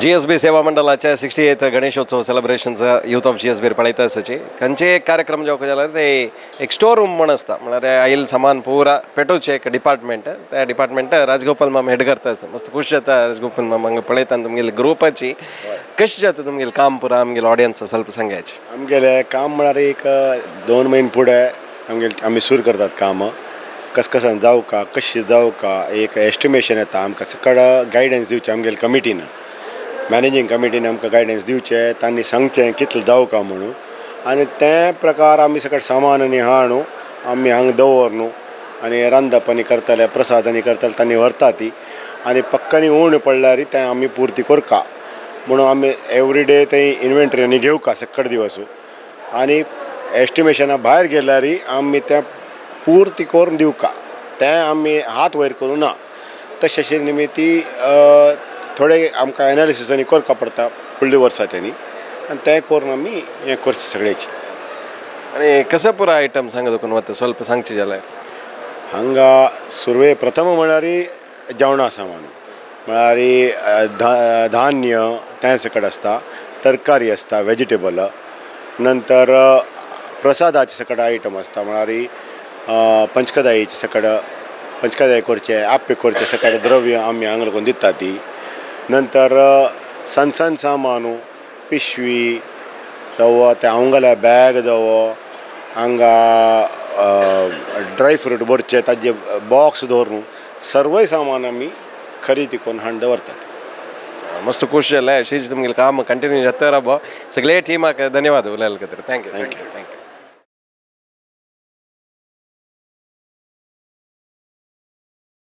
GSB सेवा मंडळाच्या 68th Ganeshotsav सेलिब्रेशनचा youth of जीएसबीर पळयता आसाची. खंयचे एक कार्यक्रम जावंक जाल्यार ते एक स्टोर रूम म्हण आसता, म्हळ्यार आयल सामान पुरा पेटोवचें एक डिपार्टमेंट. त्या डिपार्टमेंट राजगोपाल माम हेड करता आसा. मस्त खूश जाता राजगोपाल माम हांगा पळयता तुमगेले ग्रुपाची. कशें जाता तुमगेलें काम पुरा? आमगेले ऑडियन्स ಸ್ವಲ್ಪ सांगायचे. आमगेलें काम म्हळ्यार एक 2 म्हयने फुडें आमगेले आमी सुरू करतात काम. कस कसान जावका, कशें जावका, एक एस्टिमेशन येता. आमकां सकळ गायडन्स दिवचें आमगेले कमिटीन, मॅनेजींग कमिटीन आमकां गायडन्स दिवचें. तांणी सांगचें कितलें जावका म्हणून आनी ते प्रकार आमी सकळ सामान आनी हाडू आमी हांगा दवर न्हू. आनी रांदप आनी करतले, प्रसाद आनी करतले, तांणी व्हरता ती आनी पक्कानी उण पडल्यार तें आमी पुर्ती करका म्हणून आमी एवरी डे थंय इन्वेंटरी आनी घेवका सकट दिवस. आनी एस्टिमेशना भायर गेल्यार आमी तें पुर्ती करून दिवका. तें आमी हात वयर करूं ना. तशें आशिल्ले निमित्ती थोडे आमकां एनालिसीस आनी करपा पडटा फुडल्या वर्साचें न्ही, आनी तें करून आमी हें करचें सगळ्याचें. आनी कसं पुरा आयटम सांगा दुकून वता, ಸ್ವಲ್ಪ सांगचे जाल्यार. हांगा सुरवे प्रथम म्हळ्यार जेवणा सामान, म्हळ्यार धान्य तें सकट आसता, तरकारी आसता, वेजिटेबल, नंतर प्रसादाचे सकट आयटम आसता, म्हळ्यार पंचकदायेचे सकट, पंचकदाय करचे, आप्पे करचे सकट द्रव्य आमी हांगा लागून दिता ती. नंतर सण सण सामानू, पिशवी जावं, ते हांगाले बॅग जावं, हांगा ड्राय फ्रूट भरचे ताजे बॉक्स दवरून सर्वय सामान आमी खरेदी करून हाडून दवरतात. मस्त खुश जालें. अशीच तुमगेलें काम कंटिन्यू जाता राबो. सगळे टिमाक धन्यवाद उलयले खातीर. Thank you, thank you, thank you.